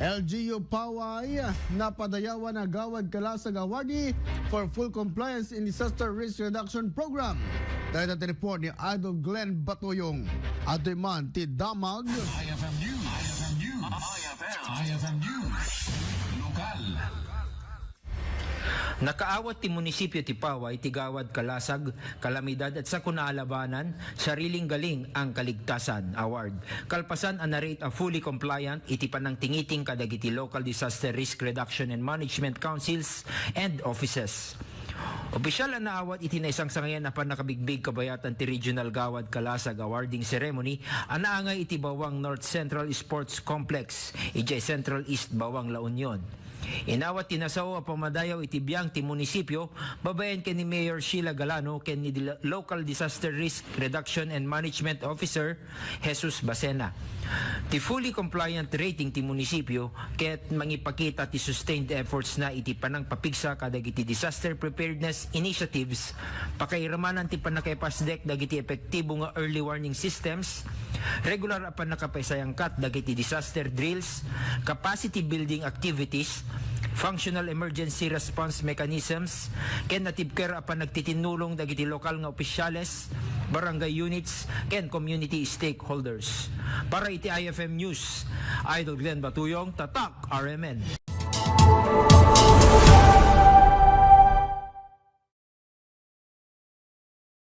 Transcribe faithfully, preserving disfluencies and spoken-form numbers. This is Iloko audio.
L G U Paway, napadayawan a Gawad Kalasag Awardee for full compliance in disaster risk reduction program. Dayta ti report ni Idol Glenn Batuyong. Adtoy man ti damag. I F M News. I F M News. I F M News. Lokal. Nakaawat ti munisipyo ti Paway ti Gawad Kalasag, Kalamidad at Sakuna a Labanan, Sariling Galing ang Kaligtasan Award. Kalpasan a na-rate a fully compliant iti panangtingiting kadagiti local disaster risk reduction and management councils and offices. Opisyal a naawat iti naisangsangayan a pannakabigbig kabayatan ti Regional Gawad Kalasag Awarding Ceremony a naangay iti Bawang North Central Sports Complex, idiay Central East Bawang, La Union. Inawat ti nasao a pamadayaw iti biang ti munisipyo babaen ken ni Mayor Sheila Galano ken ni Dil-, Local Disaster Risk Reduction and Management Officer Jesus Bacena. Ti fully compliant rating ti munisipyo ket mangipakita ti sustained efforts na iti panangpapigsa kadagiti disaster preparedness initiatives, pakairamanan ti pannakaipasdek dagiti epektibo nga early warning systems, regular a pannakapaisayangkat dagiti disaster drills, capacity building activities, functional emergency response mechanisms, ken natibker a panagtitinnulong dagiti lokal nga opisyales, barangay units, ken community stakeholders. Para iti I F M News, Idol Glenn Batuyong, Tatak R M N.